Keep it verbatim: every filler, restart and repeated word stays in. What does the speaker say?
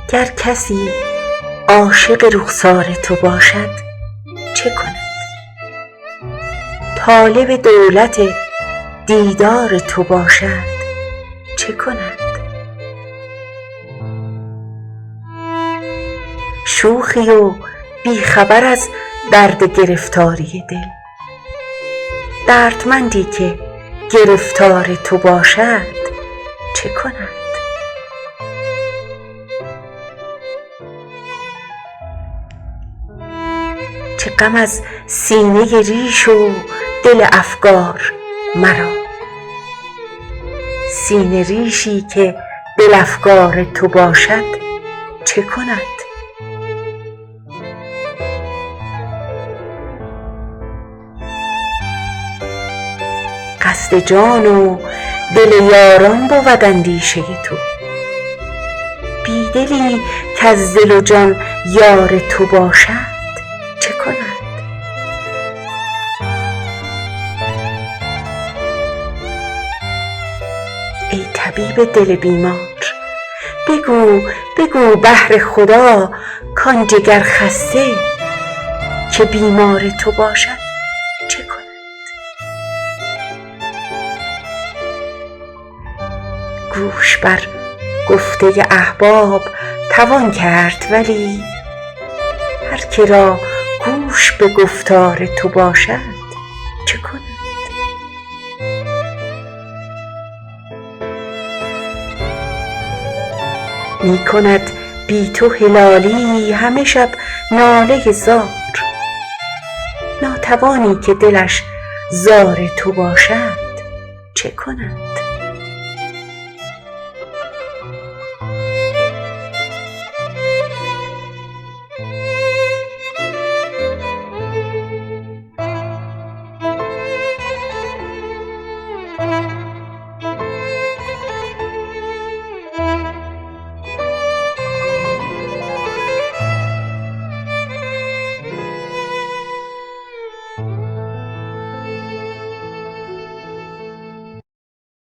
گر کسی عاشق رخسار تو باشد، چه کند؟ طالب دولت دیدار تو باشد، چه کند؟ شوخی و بی‌خبر از درد گرفتاری دل، دردمندی که گرفتار تو باشد، چه کند؟ چه غم از سینهٔ ریش و دل افگار مرا، سینه ریشی که دل افگار تو باشد، چه کند؟ قصد جان و دل یاران بود اندیشهٔ تو، بی‌دلی کز دل و جان یار تو باشد، چه کند؟ ای طبیب دل بیمار، بگو، بگو بهر خدا کان جگرخسته که بیمار تو باشد، چه کند؟ گوش بر گفتهٔ احباب توان کرد، ولی هر که را گوش به گفتار تو باشد، چه کند؟ می‌کند بی تو هلالی همه شب نالهٔ زار، ناتوانی که دلش زار تو باشد، چه کند؟